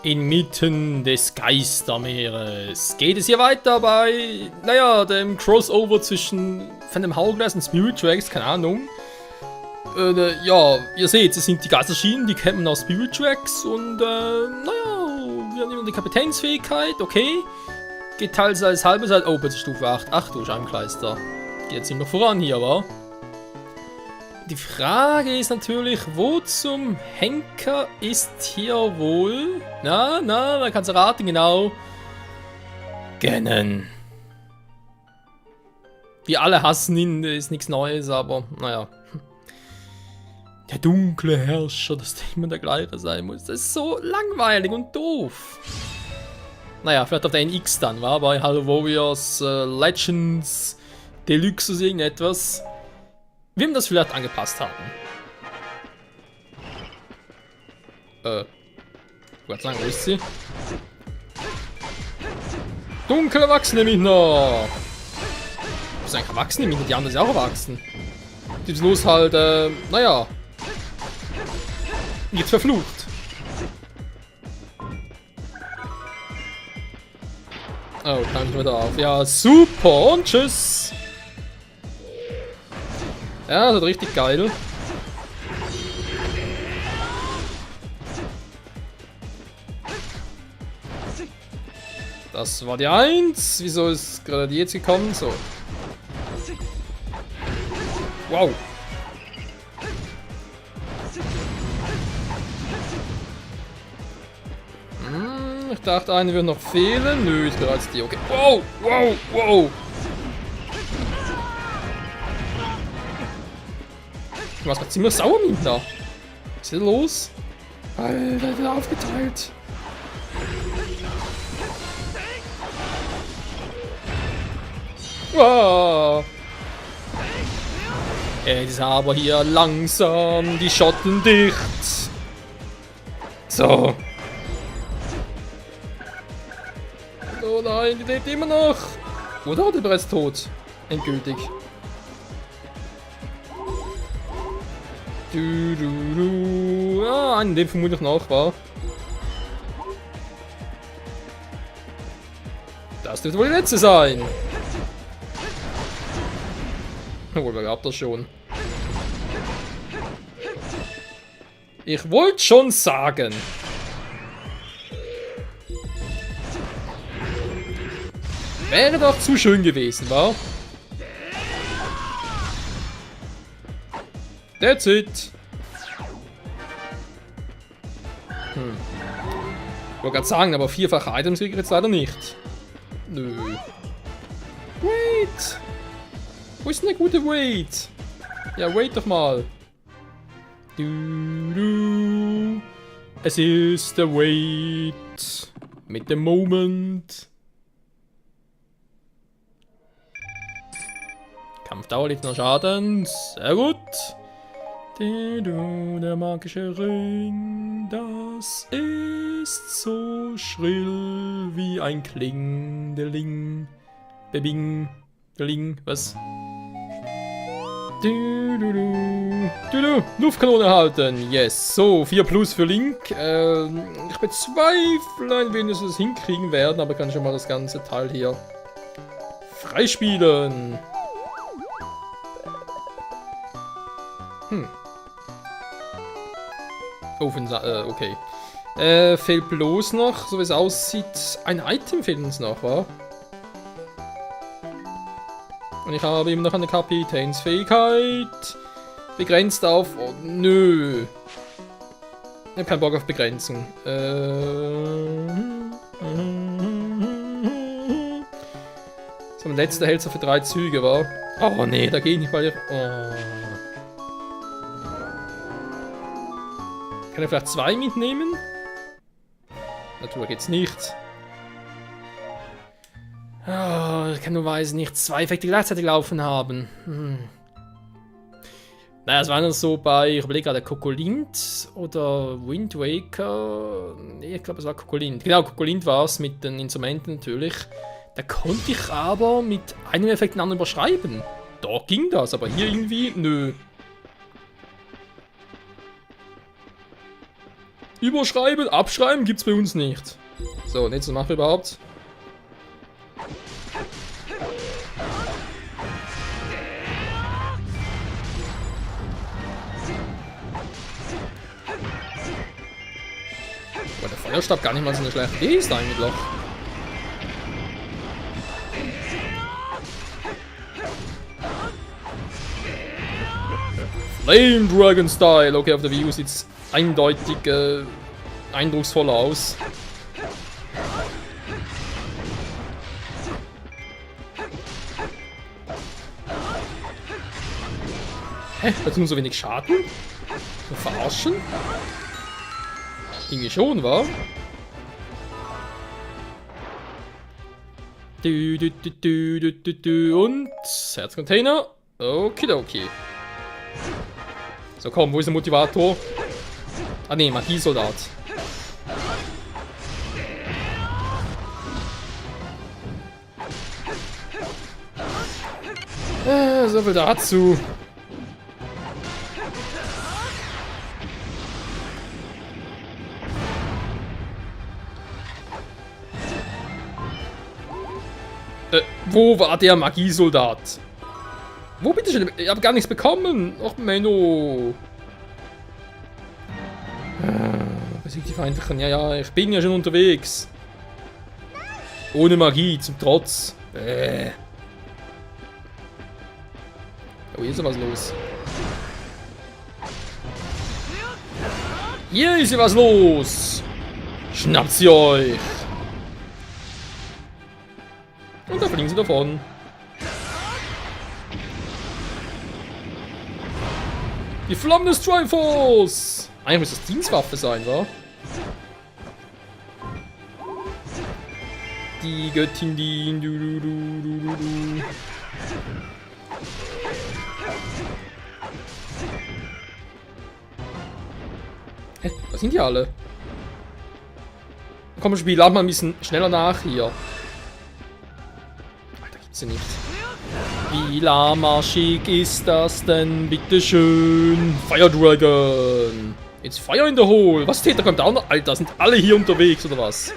Inmitten des Geistermeeres geht es hier weiter bei, naja, dem Crossover zwischen Phantom Hourglass und Spirit Tracks, keine Ahnung. Ja, ihr seht, es sind die Geisterschienen, die kennt man aus Spirit Tracks und, naja, wir haben immer die Kapitänsfähigkeit, okay. Geht teils als halbe Zeit, oh, bitte Stufe 8, ach du Scheibenkleister. Geht jetzt nicht noch voran hier, wa? Die Frage ist natürlich, wo zum Henker ist hier wohl? Na, man kann es erraten, genau. Ganon. Wir alle hassen ihn, ist nichts Neues, aber naja. Der dunkle Herrscher, dass der immer der gleiche sein muss. Das ist so langweilig und doof. Naja, vielleicht auf der NX dann, war bei Halo Warriors Legends Deluxe oder irgendetwas. Wir haben das vielleicht angepasst haben. Ich wollte sagen, wo ist sie? Dunkel erwachsene Miner! Das ist eigentlich erwachsene Miner, die anderen sind auch erwachsen. Die ist bloß halt, naja. Jetzt verflucht. Oh, kann ich wieder auf. Ja, super und tschüss. Ja, das ist richtig geil. Das war die 1. Wieso ist gerade die jetzt gekommen? So. Wow. Ich dachte, eine wird noch fehlen. Nö, ist bereits die. Okay. Wow. Ich war gerade ziemlich sauer mit da. Was ist hier los? Alter, wieder aufgeteilt. Wow. Jetzt aber hier langsam die Schotten dicht. So. Oh nein, die lebt immer noch. Oder hat er bereits tot? Endgültig. Ah, an dem vermutlich noch war. Das dürfte wohl die letzte sein. Obwohl, wer gab das schon? Ich wollte schon sagen. Wäre doch zu schön gewesen, wa? That's it. Ich wollte gerade sagen, aber vierfache Items kriege ich jetzt leider nicht. Nö. Wait. Wo ist denn der gute Wait? Ja, wait doch mal. Es ist der Wait. Mit dem Moment. Kampfdauer liegt noch Schaden. Sehr gut. Der magische Ring, das ist so schrill wie ein Klingeling. Bebing. Ling, was? Luftkanone erhalten. Yes. So, 4 plus für Link. Ich bezweifle ein wenig, dass wir es hinkriegen werden, aber kann schon mal das ganze Teil hier freispielen. Okay. Fehlt bloß noch, so wie es aussieht, ein Item fehlt uns noch, wa? Und ich habe immer noch eine Kapitänsfähigkeit. Begrenzt auf... Oh, nö. Ich habe keinen Bock auf Begrenzung. So, mein letzter hält so für 3 Züge, wa? Oh nee, da geht nicht, weil ich... Oh. Kann ich vielleicht 2 mitnehmen? Natürlich geht's nicht. Oh, ich kann nur weiß nicht 2 Effekte gleichzeitig laufen haben. Naja, es war noch so bei, ich überlege gerade, Kokolint oder Wind Waker. Nee, ich glaube, es war Kokolint. Genau, Kokolint war es mit den Instrumenten natürlich. Da konnte ich aber mit einem Effekt den anderen überschreiben. Da ging das, aber hier irgendwie, nö. Überschreiben, abschreiben gibt's bei uns nicht. So, und jetzt was machen wir überhaupt? Aber der Feuerstab gar nicht mal so eine schlechte Idee ist eigentlich doch. Flame Dragon Style. Okay, auf der View sieht's eindeutig eindrucksvoller aus. Hä? Das tun so wenig Schaden? So verarschen? Irgendwie schon, wa? Und Herzcontainer. Okidoki. So, komm, wo ist der Motivator? Ah ne, Magiesoldat. So viel dazu. Wo war der Magiesoldat? Wo bitte schön? Ich habe gar nichts bekommen. Och, Menno. Besiegt die Feindlichen. Ja, ja, ich bin ja schon unterwegs. Ohne Magie, zum Trotz. Oh, hier ist ja was los. Hier ist ja was los. Schnappt sie euch. Und da fliegen sie davon. Die Flammen des Triforce! Eigentlich muss das Dienstwaffe sein, wa? Die Göttin, die... Du. Hä? Was sind die alle? Komm, Spiel, lad mal ein bisschen schneller nach hier. Alter, gibt's hier nicht. Wie lahmarschig ist das denn, bitteschön? Fire Dragon! Jetzt Feuer in der Hole! Was steht da? Kommt auch noch? Alter, sind alle hier unterwegs, oder was?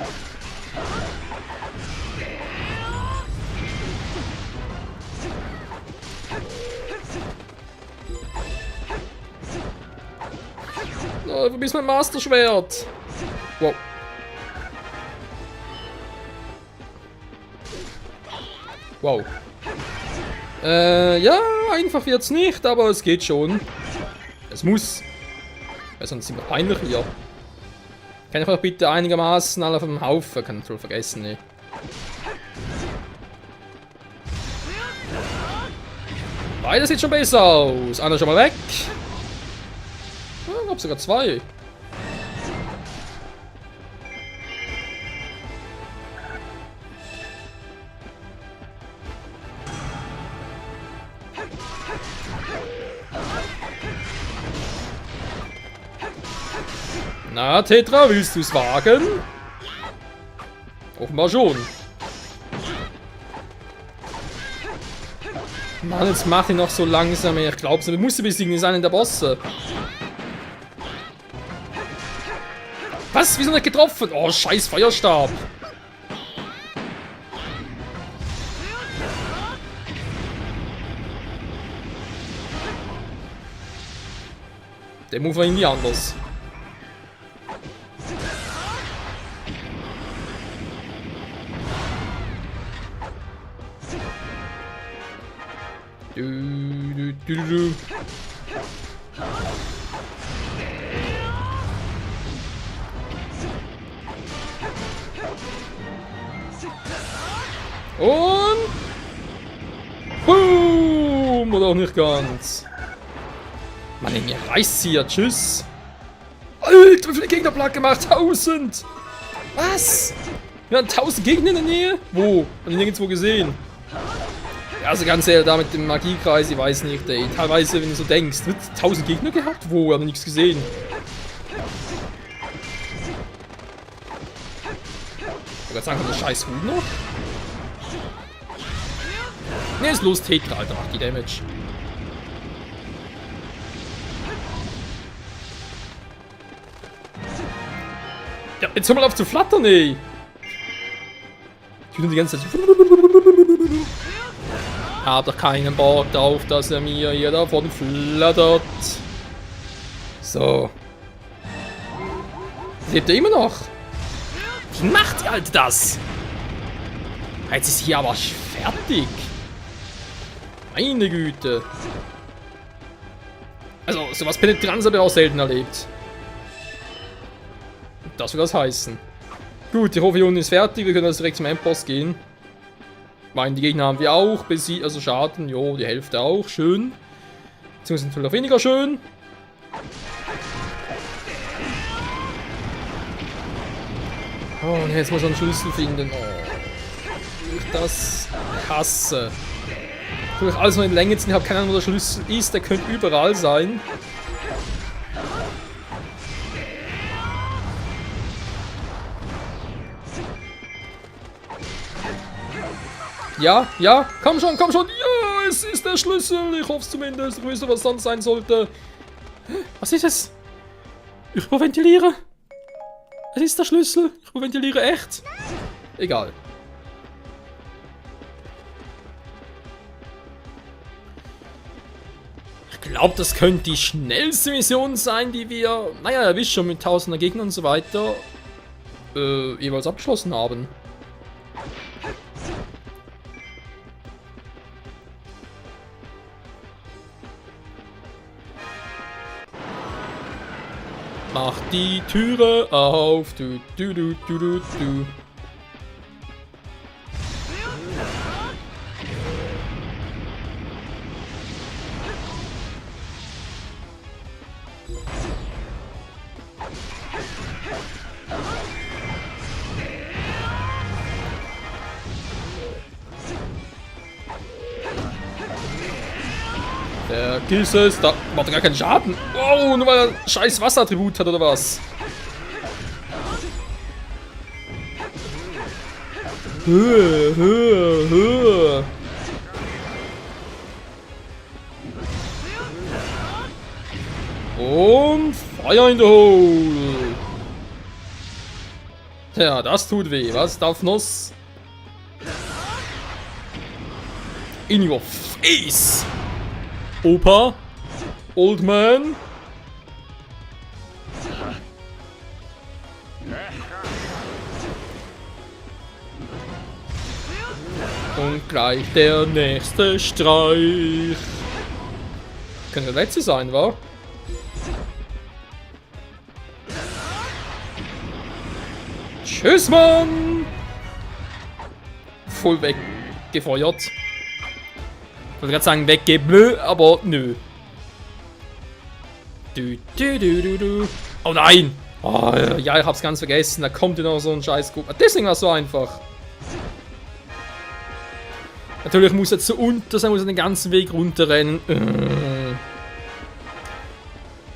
Oh, wo ist mein Master-Schwert? Wow. Wow. Ja, einfach wird's nicht, aber es geht schon. Es muss. Weil sonst sind wir peinlich hier. Kann ich auch bitte einigermaßen alle auf dem Haufen? Kann ich wohl vergessen, ne? Beide sieht schon besser aus. Einer schon mal weg. Ja, ich glaube sogar zwei. Na, Tetra, willst du's wagen? Offenbar schon. Mann, jetzt mach ich noch so langsam. Ich glaub's nicht. Wir müssen besiegen, ist einer der Bosse. Was? Wieso nicht getroffen? Oh, scheiß Feuerstab. Der Move war irgendwie anders. Und boom! Oder auch nicht ganz. Mann, mir reißt sie ja. Tschüss. Alter, wie viele Gegner platt gemacht? 1000! Was? Wir haben 1000 Gegner in der Nähe? Wo? Hab ich nirgendwo gesehen. Ja, also ganz ehrlich, da mit dem Magiekreis, ich weiß nicht, ey. Teilweise, wenn du so denkst, wird 1000 Gegner gehabt? Wo? Hab ich nichts gesehen. Ich wollte sagen, kommt der scheiß Huhn noch? Ne, ist los, Tetra, Alter, macht die Damage. Ja, jetzt hör mal auf zu flattern, ey. Ich will die ganze Zeit. Hab doch keinen Bock darauf, dass er mir hier davon flattert. So. Lebt er immer noch? Wie macht die Alte das? Jetzt ist hier aber fertig. Meine Güte. Also, sowas Penetranz habe ich auch selten erlebt. Das will das heißen. Gut, die Hovion ist fertig. Wir können also direkt zum Endboss gehen. Meinen, die Gegner haben wir auch besiegt. Also Schaden, jo, die Hälfte auch. Schön. Beziehungsweise natürlich auch weniger schön. Oh, und jetzt muss ich einen Schlüssel finden. Oh, ich das hasse. Ich will alles noch in Länge ziehen. Ich habe keine Ahnung, wo der Schlüssel ist. Der könnte überall sein. Ja, ja, komm schon, komm schon. Ja, es ist der Schlüssel. Ich hoffe es zumindest. Ich wüsste, was sonst sein sollte. Was ist es? Ich hyperventiliere. Es ist der Schlüssel. Ich hyperventiliere echt. Egal. Ich glaube, das könnte die schnellste Mission sein, die wir, naja, ihr wisst schon, mit tausender Gegnern und so weiter, jeweils abgeschlossen haben. Mach die Türe auf. Du, du, du, du, du, du. Vergiss es, da macht er gar keinen Schaden. Oh, nur weil er ein scheiß Wasserattribut hat, oder was? Und Fire in the Hole. Tja, das tut weh. Was darf Nuss? In your face! Opa? Old Man? Und gleich der nächste Streich. Könnte der letzte sein, wa? Tschüss, Mann! Voll weggefeuert. Ich wollte gerade sagen, weggeblö, aber nö. Du, du, du, du, du. Oh nein! Oh, ja, ich hab's ganz vergessen. Da kommt ja noch so ein scheiß Guck. Deswegen war es so einfach. Natürlich muss er zu unter sein, muss er den ganzen Weg runterrennen.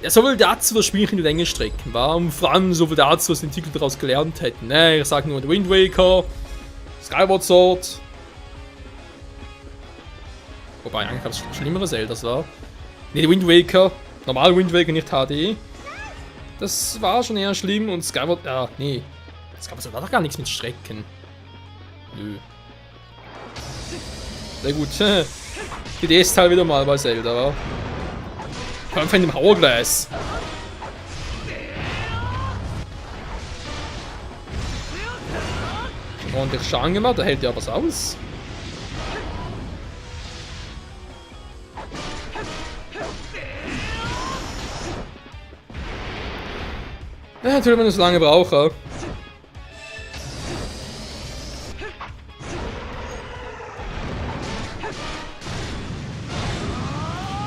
Ja, so viel dazu, das Spiel in die Länge strecken war. Und vor allem so viel dazu, was die Entwickler daraus gelernt hätten. Ne, ich sag nur The Wind Waker, Skyward Sword. Wobei eigentlich das schlimmere Zelda war. Ne, die Wind Waker. Normal Wind Waker, nicht HD. Das war schon eher schlimm und Skyward. Ja, nee. Skyward war doch gar nichts mit Strecken. Nö. Sehr gut. Die DS-Teil wieder mal bei Zelda, wa? Vor allem von dem Hourglass. Und der Schaden gemacht, da hält ja was aus. Ja, natürlich, wenn ich so lange brauche.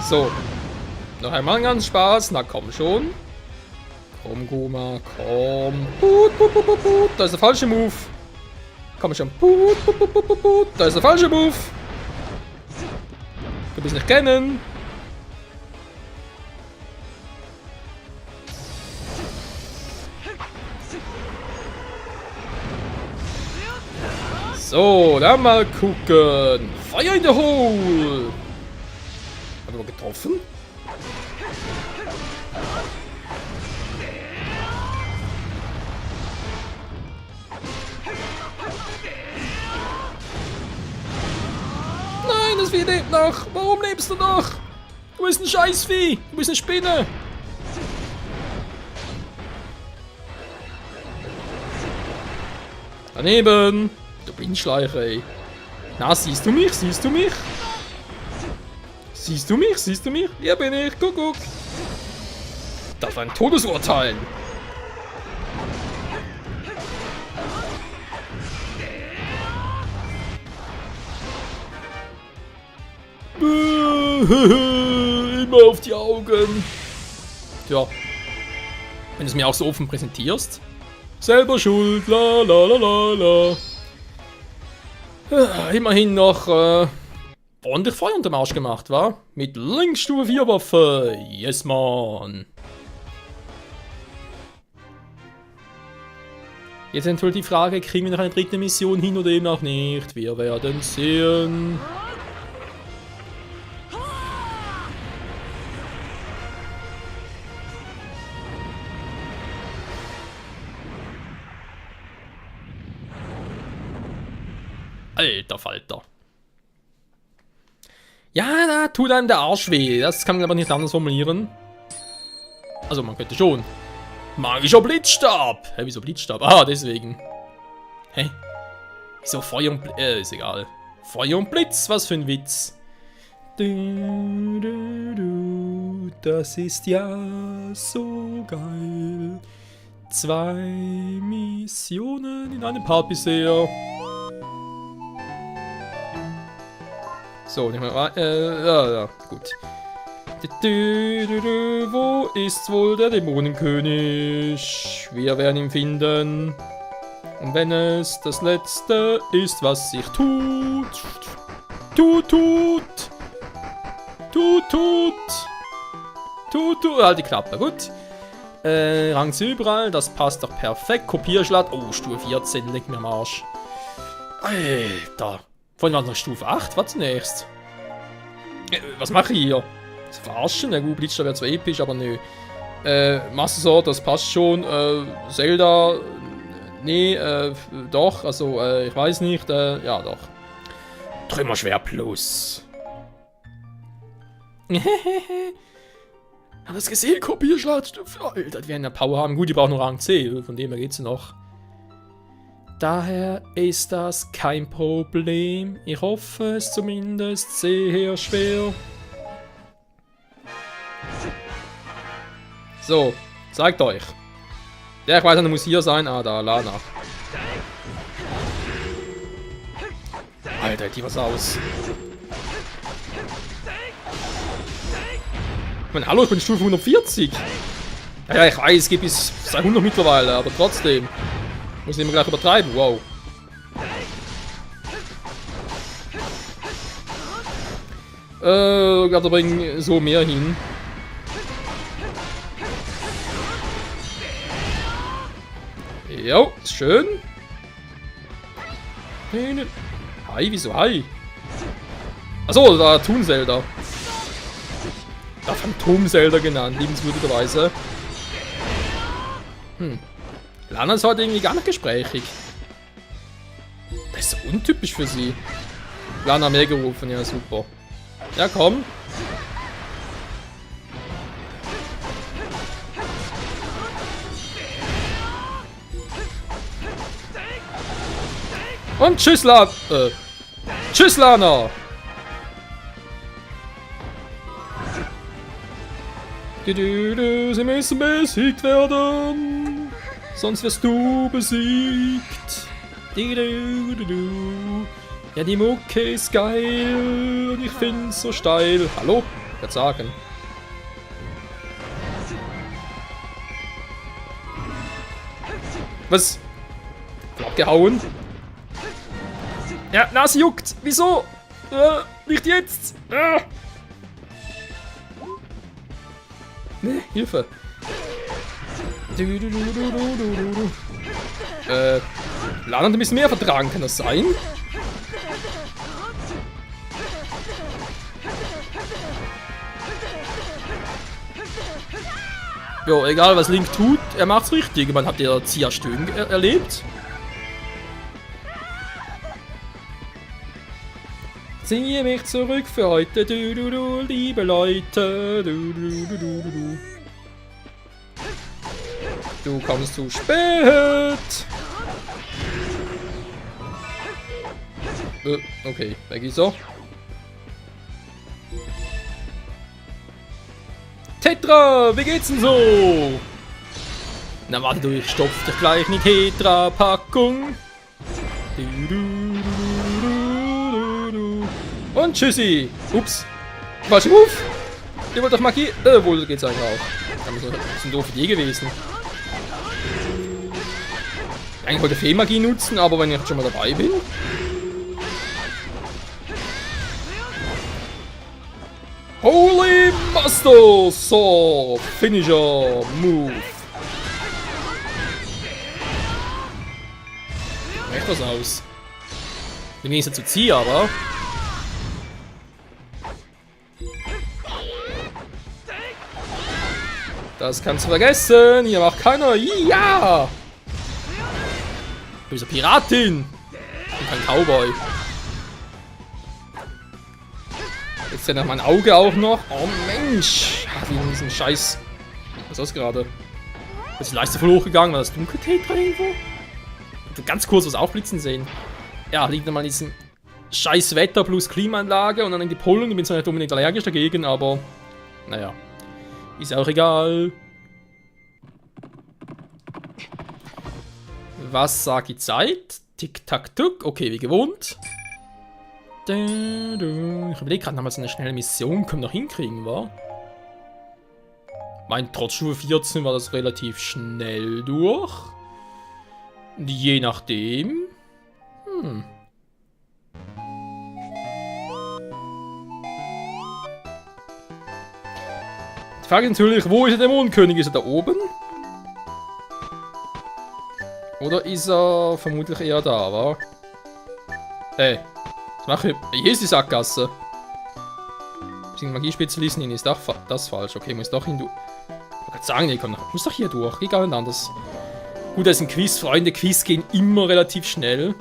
So. Noch einmal ganz Spaß. Na komm schon. Komm, Goma, komm. Put, put, put, put, put. Da ist der falsche Move. Komm schon. Put, put, put, put, put. Da ist der falsche Move. Du bist nicht kennen. So, dann mal gucken. Fire in the Hole. Haben wir getroffen? Das Vieh lebt noch. Warum lebst du noch? Du bist ein Scheißvieh. Du bist eine Spinne. Daneben. Du Blindschleicher, ey. Na, siehst du mich? Siehst du mich? Siehst du mich? Siehst du mich? Hier bin ich. Guck, guck. Das war ein Todesurteil. Immer auf die Augen. Tja. Wenn du es mir auch so offen präsentierst. Selber schuld. La la la la la. Immerhin noch ordentlich Feuer unterm Arsch gemacht, wa? Mit Linkstufe 4 Waffe. Yes, man. Jetzt entweder die Frage, kriegen wir noch eine dritte Mission hin oder eben auch nicht? Wir werden sehen. Alter Falter. Ja, da tut einem der Arsch weh. Das kann man aber nicht anders formulieren. Also, man könnte schon. Magischer Blitzstab. Hä, wieso Blitzstab? Ah, deswegen. Hä? Wieso Feuer und Blitz? Ist egal. Feuer und Blitz, was für ein Witz. Das ist ja so geil. 2 Missionen in einem Part bisher. So, nehmen wir ja, gut. Wo ist wohl der Dämonenkönig? Wir werden ihn finden. Und wenn es das Letzte ist, was sich tut. Halt die Klappe, gut. Rangs überall, das passt doch perfekt. Kopierschlag. Oh, Stufe 14, leg mir am Arsch. Alter. Vorhin war noch Stufe 8, was zunächst? Was mache ich hier? Das Verarschen? Na gut, Blitzstab wäre zwar episch, aber nö. Master Sword, das passt schon. Zelda, nee, doch, also, ich weiß nicht, ja doch. Trümmerschwert plus. Hast du gesehen? Kopierschlag, Alter, die werden ja Power haben. Gut, die brauchen nur Rang C, von dem her geht's noch. Daher ist das kein Problem. Ich hoffe es zumindest sehr schwer. So, zeigt euch. Der ich weiß, der muss hier sein. Ah, da, Lana. Alter, die was aus. Ich meine, hallo, ich bin Stufe 140. Ja, ich weiß, es geht bis 200 mittlerweile, aber trotzdem. Muss ich immer gleich übertreiben, wow. Ich glaube, da bringen so mehr hin. Jo, ist schön. Hi, wieso hi? Achso, da Toon-Zelda. Da Phantom-Zelda genannt, liebenswürdigerweise. Lana ist heute irgendwie gar nicht gesprächig. Das ist so untypisch für sie. Lana mehr gerufen, ja super. Ja komm. Und tschüss Lana. Tschüss Lana. Sie müssen besiegt werden. Sonst wirst du besiegt. Ja, die Mucke ist geil und ich find's so steil. Hallo? Ich würde sagen. Was? Abgehauen? Ja, Nase juckt. Wieso? Nicht jetzt. Ne, Hilfe. Lana hat ein bisschen mehr vertragen, kann das sein? Jo, egal was Link tut, er macht's richtig. Man hat ja Zia-Stöhnen erlebt. Ziehe mich zurück für heute, liebe Leute. Du kommst zu spät. Okay, weg ist er. Tetra, wie geht's denn so? Na warte du, ich stopf dich gleich in die Tetra-Packung. Und tschüssi. Ups. Falscher Move. Der wollte doch Magie. Wohl geht's eigentlich auch. Das ist eine doofe Idee gewesen. Eigentlich wollte Fee-Magie nutzen, aber wenn ich jetzt schon mal dabei bin. Holy Master Sword Finisher Move. Echt was aus. Den ging es ja zu ziehen, aber. Das kannst du vergessen. Hier macht keiner. Ja! Böse Piratin. Und kein Cowboy. Jetzt ja noch mein Auge auch noch. Oh Mensch. Wegen diesem Scheiß. Was ist das gerade? Ist die Leiste voll hochgegangen? War das Dunkeltetra irgendwo? Ich hab ganz kurz was aufblitzen sehen. Ja, liegt nochmal in diesem scheiß Wetter plus Klimaanlage und dann in die Pollen. Ich bin zwar nicht unbedingt allergisch dagegen, aber naja. Ist auch egal. Was sagt die Zeit? Tick-Tack-Tuck. Okay, wie gewohnt. Ich überlege gerade nochmal so eine schnelle Mission. Können wir noch hinkriegen, wa? Mein trotz Stufe 14 war das relativ schnell durch. Je nachdem. Die Frage ist natürlich, wo ist der Dämonenkönig? Ist er da oben? Oder ist er vermutlich eher da, wa? Hey, was mache ich? Hier ist die Sackgasse. Magiespezialisten hin, ist das falsch? Okay, muss doch hin. Ich wollte gerade sagen, nee, komm, muss doch hier durch. Geht gar nicht anders. Gut, das ist ein Quiz, Freunde. Quiz gehen immer relativ schnell.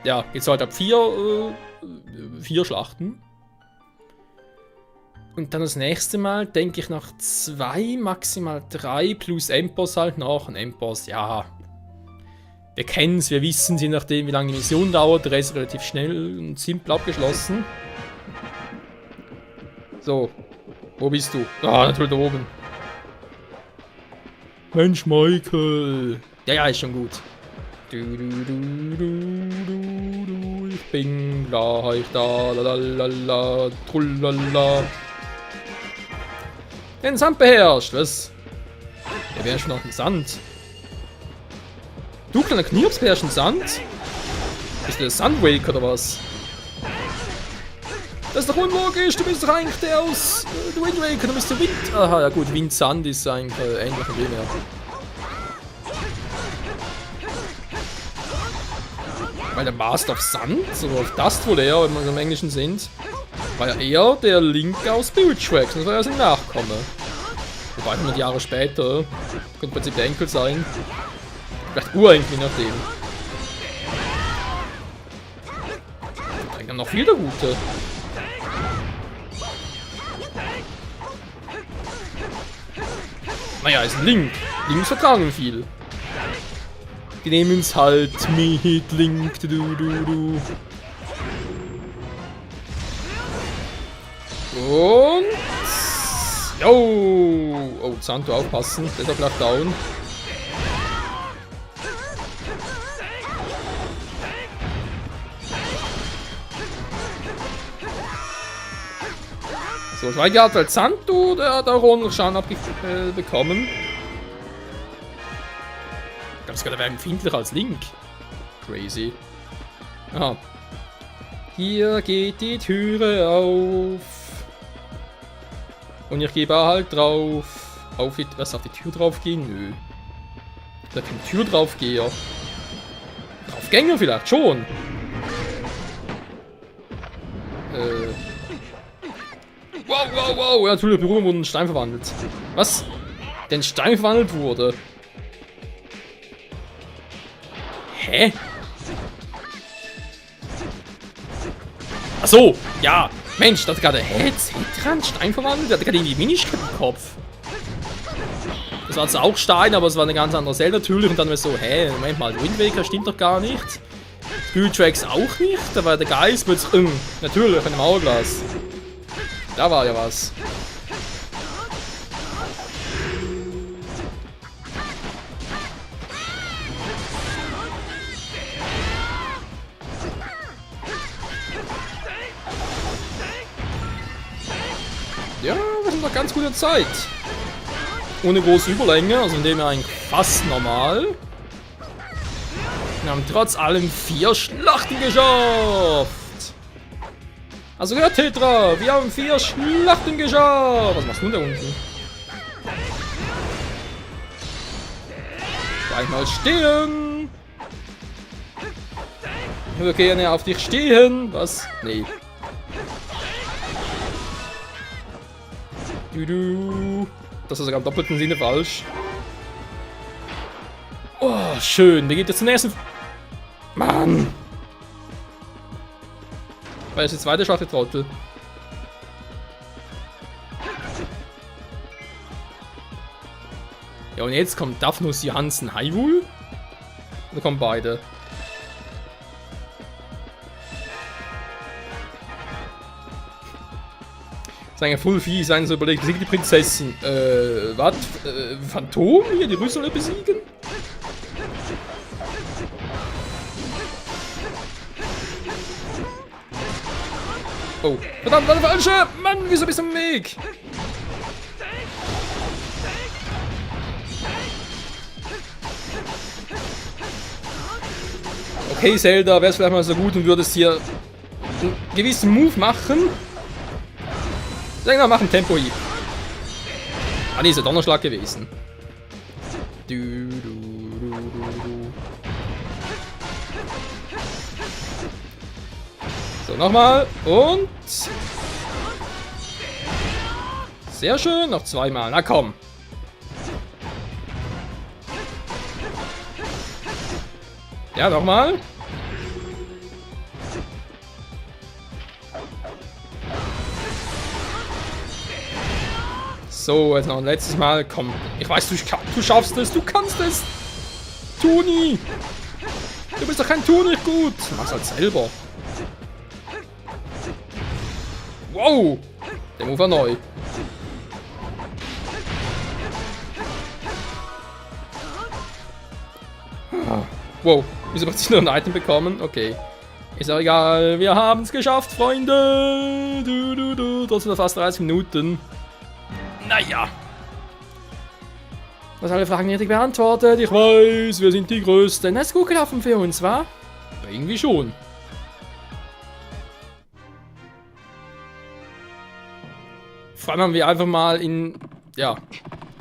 Ja, geht's halt ab 4 Schlachten. Und dann das nächste Mal, denke ich, nach 2, maximal 3 plus Endboss halt noch. Ein Endboss, ja. Wir kennen es, wir wissen es, je nachdem, wie lange die Mission dauert. Der ist relativ schnell und simpel abgeschlossen. So. Wo bist du? Ah, natürlich da oben. Mensch, Michael. Ja, ist schon gut. Ich bin gleich da. Lalalala. Trullala. Den Sand beherrscht, was? Der beherrscht noch den Sand. Du kleiner Knirps beherrscht den Sand? Bist du der Sandwake oder was? Das ist doch unlogisch, du bist doch eigentlich der aus Wind Waker, du bist der Wind. Aha, ja gut, Wind-Sand ist eigentlich ähnlich von dem her. Weil der Master of Sand, oder auf Dust wohl eher, wenn wir im Englischen sind, war ja eher der Link aus Spirit Tracks, das war ja sein Nachkomme. Wobei 100 Jahre später, könnte im Prinzip der Enkel sein. Vielleicht Urenkel, je nachdem. Dann noch viel der Gute. Naja, ist ein Link. Links vertragen viel. Die nehmen es halt mit Link. Und... Jo! Oh, Santo, aufpassen. Der ist auch gleich down. So, Schweige hat halt Santo, der hat auch ordentlich Schaden bekommen. Ich glaube, sogar der wäre empfindlicher als Link. Crazy. Aha. Hier geht die Türe auf. Und ich gebe halt drauf. Was, auf die Tür drauf gehen? Nö. Da kann die Tür drauf gehen. Draufgänger vielleicht schon. Wow. Ja, natürlich, Berührung wurde in Stein verwandelt. Was? Der in Stein verwandelt wurde? Achso, ja. Mensch, das hat gerade Heran Stein verwandelt. Der hat gerade irgendwie Minisch im Kopf. Das war zwar auch Stein, aber es war eine ganz andere Zelle natürlich. Und dann war es so, hä, Moment mal, Wind Waker stimmt doch gar nicht. Spirit Tracks auch nicht. Da war der Geist plötzlich, natürlich, in dem Hourglass. Da war ja was. Ja, wir sind noch ganz gute Zeit. Ohne große Überlänge, also in dem eigentlich fast normal. Wir haben trotz allem 4 Schlachten geschafft. Also gehört Tetra, wir haben 4 Schlachten geschafft. Was machst du da unten? Bleib mal stehen. Ich würde gerne auf dich stehen. Was? Nee. Das ist sogar im doppelten Sinne falsch. Oh, schön. Wir gehen jetzt zum nächsten. Mann! Weil es die zweite Schlacht, Trottel. Ja, und jetzt kommt Daphnos Johansen Hyrule. Oder kommen beide? Das ist eigentlich voll fies, sein so überlegt, besiegt die Prinzessin. Was? Phantom hier, die Rüssel besiegen? Oh, verdammt, war der falsche! Mann, wieso bist du im Weg? Okay, Zelda, wär's vielleicht mal so gut und würdest hier einen gewissen Move machen. Sag mal, mach ein Tempo-Hieb. Ah, nee, ist ja Donnerschlag gewesen. So, nochmal. Und... Sehr schön, noch 2-mal. Na komm. Ja, nochmal. So, jetzt noch ein letztes Mal. Komm, ich weiß, du schaffst es, du kannst es. Toni. Du bist doch kein Toni gut. Mach's halt selber. Wow. Der Move war neu. Wow. Wieso hat sich nur ein Item bekommen? Okay. Ist auch egal. Wir haben es geschafft, Freunde. Trotzdem noch fast 30 Minuten. Naja. Das alle Fragen richtig beantwortet. Ich weiß, wir sind die Größten. Das ist gut gelaufen für uns, wa? Irgendwie schon. Vor allem haben wir einfach mal in, ja,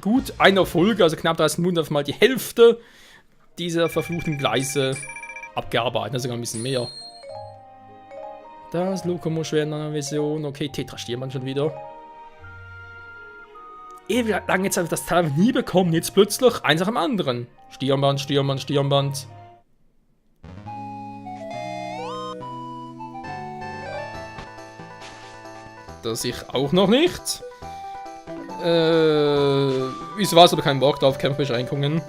gut einer Folge, also knapp 30 Minuten, einfach mal die Hälfte dieser verfluchten Gleise abgearbeitet. Also sogar ein bisschen mehr. Das Lokomo-Schwert in einer Version. Okay, Tetra Stirnband schon wieder. Ewig lange jetzt habe ich das Teil nie bekommen. Jetzt plötzlich eins nach dem anderen. Stirnband, Stirnband, Stirnband. Das ich auch noch nicht. Wieso war es aber kein Bock auf Kampfbeschränkungen?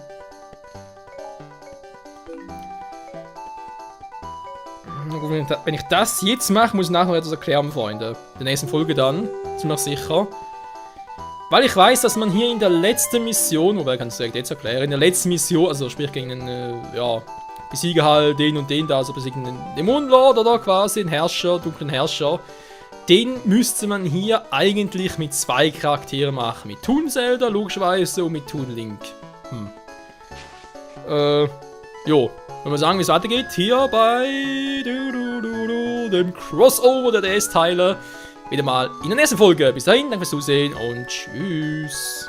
Wenn ich das jetzt mache, muss ich nachher etwas erklären, Freunde. In der nächsten Folge dann, ziemlich sicher. Weil ich weiß, dass man hier in der letzten Mission, wobei kannst du direkt jetzt erklären, in der letzten Mission, also sprich gegen einen, ja, besiege halt den und den da, also besiegen den Dämonenlord oder quasi den Herrscher, dunklen Herrscher. Den müsste man hier eigentlich mit 2 Charakteren machen. Mit Toon Zelda, logischerweise, und mit Toon Link. Jo. Wenn wir sagen, wie es weitergeht, hier bei dem Crossover der DS-Teile. Wieder mal in der nächsten Folge. Bis dahin, danke fürs Zusehen und tschüss.